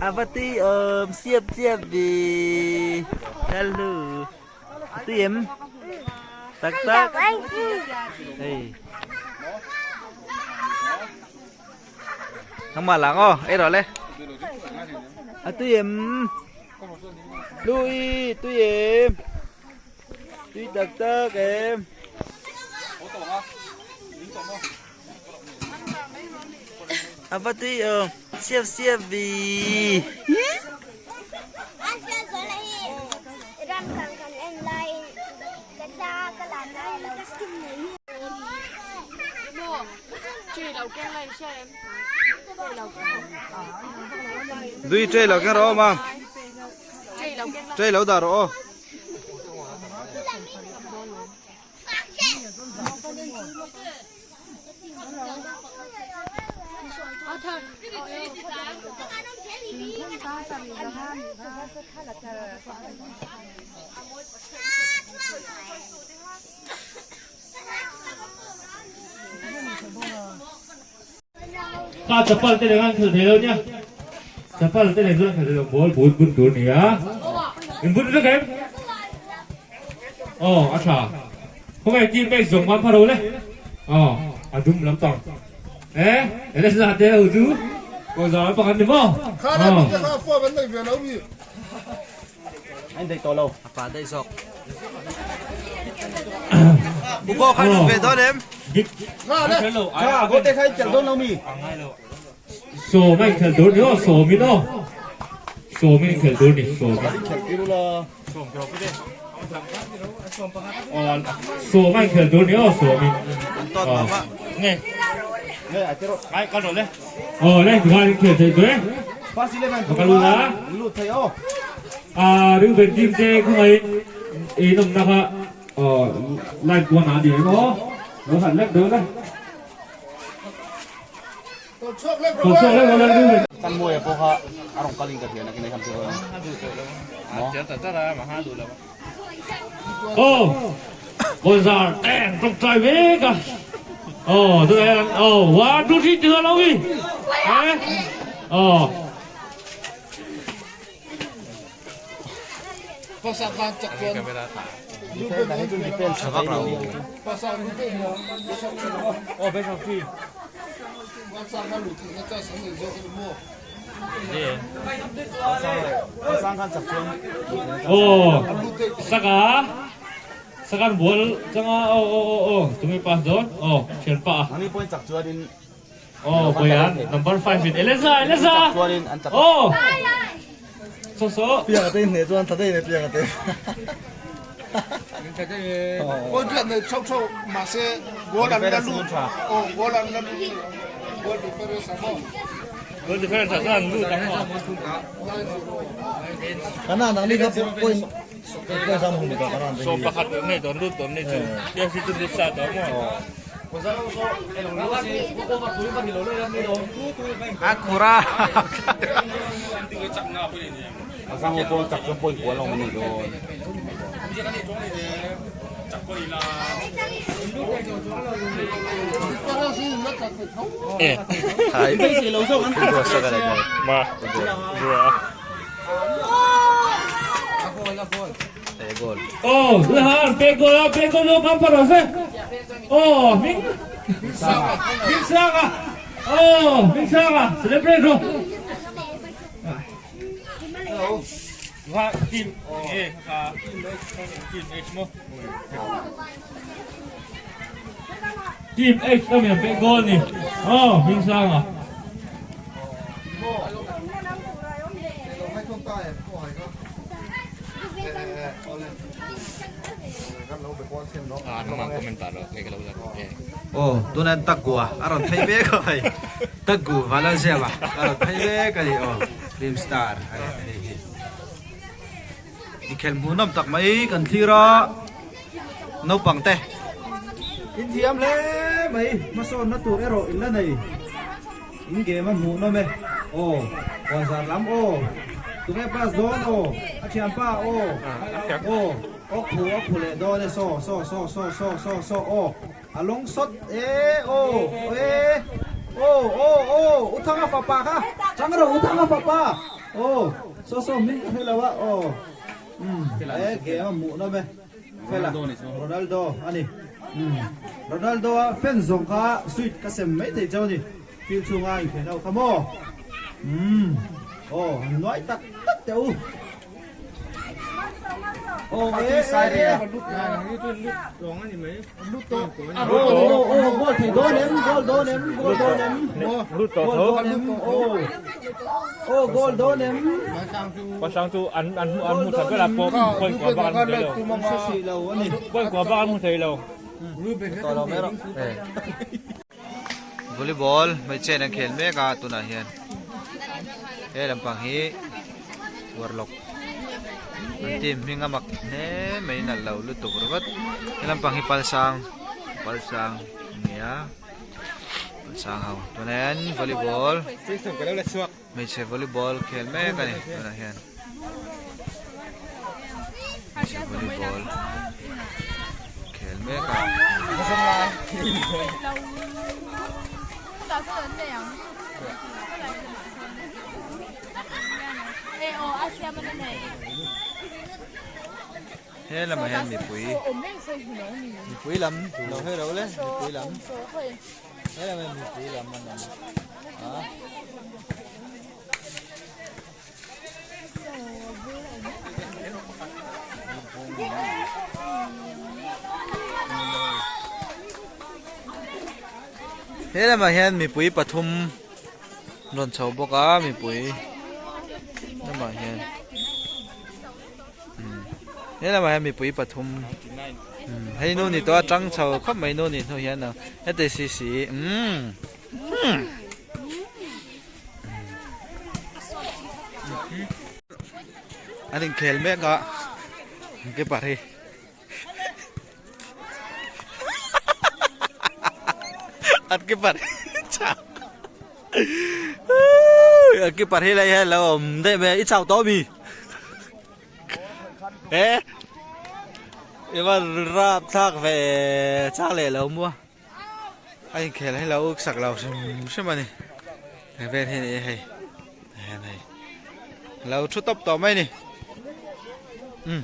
A va tui awm siap siap ve. Hello. A tui em? Tak tak. Hei. Nangmah lang aw, ei rawh le. A tui em? Lui, tui em? Tui tak tak em? A va tui awm siap siap vi. Dui tray lo keng rawh aw mam. Tray lo dah rawh aw. Kha chapal te leh khan khelh thei lo nia. Chapal te leh chuan khelh thei lo ball bun bun tur nia. In bun vek em? Aw a tha. Khawngaih team pek zawng mam pharo le. Aw a dum lampang. E Elesa te ho chu kaw za lampang an ni maw? Kha la mi te kha form an nei ve lo mi. Anh dei tawh lo. A pa daih zawk. U pawh kha lut ve dawn em? Kha gote kha in tel dawn lo mi? Sawm a inkhelh tur ni aw, sawmin aw. Sawmin inkhelh tur ni, sawmin. Sawm a inkhelh tur ni aw, sawmin. Nge. Aw le, tikhan inkhelh theih tur e. Ka lut a. A Reuben team te khawngaihin in awmna kha line kuan ah a ni em aw. Lo han lek deuh la. Tawh chhuak lek rawh le Reuben. Kan muaia pawh kha a rawn kalin ka hria nakin ei ham chu maw. Aw Gonzar teng tawngtai mek a. Aw tunah hian aw 1 2 3 ti lo hi. Aw. Aw saka sakan bual changa aw aw aw aw tunge pass dawn aw thianpa Oh, Boyan, number 5 in Eleza, Eleza. Oh. So so. Piang ate ne chuan thadei ne piang ate. Goal pian nei chho chho mahse goal an la lut. Oh, goal an la lut. Goal difference a mo. Goal difference a chuan lut ang mo. Kana nang ni ka point point sam hum ka kana. So pakhat nei don lut don nei chu. Piang si chu lut sa to mo. A khura. Hai. Ma. Oh, Lehan, pe goal a, pe goal lo kam paro se. Oh, Ming. Ming Sanga. Oh, Ming Sanga, celebrate ro. Wa team e ka team H mo. Team H kami ang pe goal ni. Oh, Ming Sanga. Aw tunah Tagua a rawn phei mek a hei Tagu Valencia-a a rawn phei mek a ni aw film star a ni hei hi inkhelh hmuhnawm tak mai kan thlir a naupang te inthiam hle mai hmasawnna tur erawh in la nei. In game a hmuh nawm e. Aw, Puanzar lam aw. Tunge pass dawn aw. A thianpa aw. Aw, aw khu a khu leh dawn e saw saw saw saw saw saw saw aw. A lawng sawt e aw e aw aw aw Uthanga fapa kha chang rawh Uthanga fapa. Aw saw saw hming ka hre lo a aw umm he game a hmuh nawm e fela Ronaldo a ni umm Ronaldo a fan zawng kha sweet ka sem mai thei chauh a ni field chhunga inkhel ho kha maw umm aw han nuai tak tak teh u. Aw e e e. Aw goal thei dawn em goal dawn em goal dawn em goal dawn em aw aw goal dawn em Pasang chu an an an hmu that ber a pawh point kua bak an hmu thei lo. Hre hrih lo a ni. Point kua bak an hmu thei lo. Volleyball hmeichhe in an khel mek a tunah hian he lampang hi Warlock an team hming a mak hle mai nalh lo lutuk ringawt he lampang hi palsang palsang a ni a palsang ho tunah hian volleyball hmeichhe volleyball khel mek a ni tunah hian hmeichhe volleyball khel mek a. He lamah hian mipui mipui lam lo hei lo le mipui lam he lamah hian mipui lam an awm a. He lamah hian mipui pathum rawn chho bawk a mipui lamah hian he lamah hian mipui pathum hei nu ni tawh a tang chho khawp mai nu ni hnu hian heti si si umm an inkhel mek a keeper hi. An keeper chau an keeper hi lai hian lo awm daih mai a i chau tawh ami he i van rap thlak ve chak leh lo maw a inkhel hi lo sak lo hrim hrim a ni heng vel hi a ni e hei hian hei lo thu tawp tawh mai a ni umm.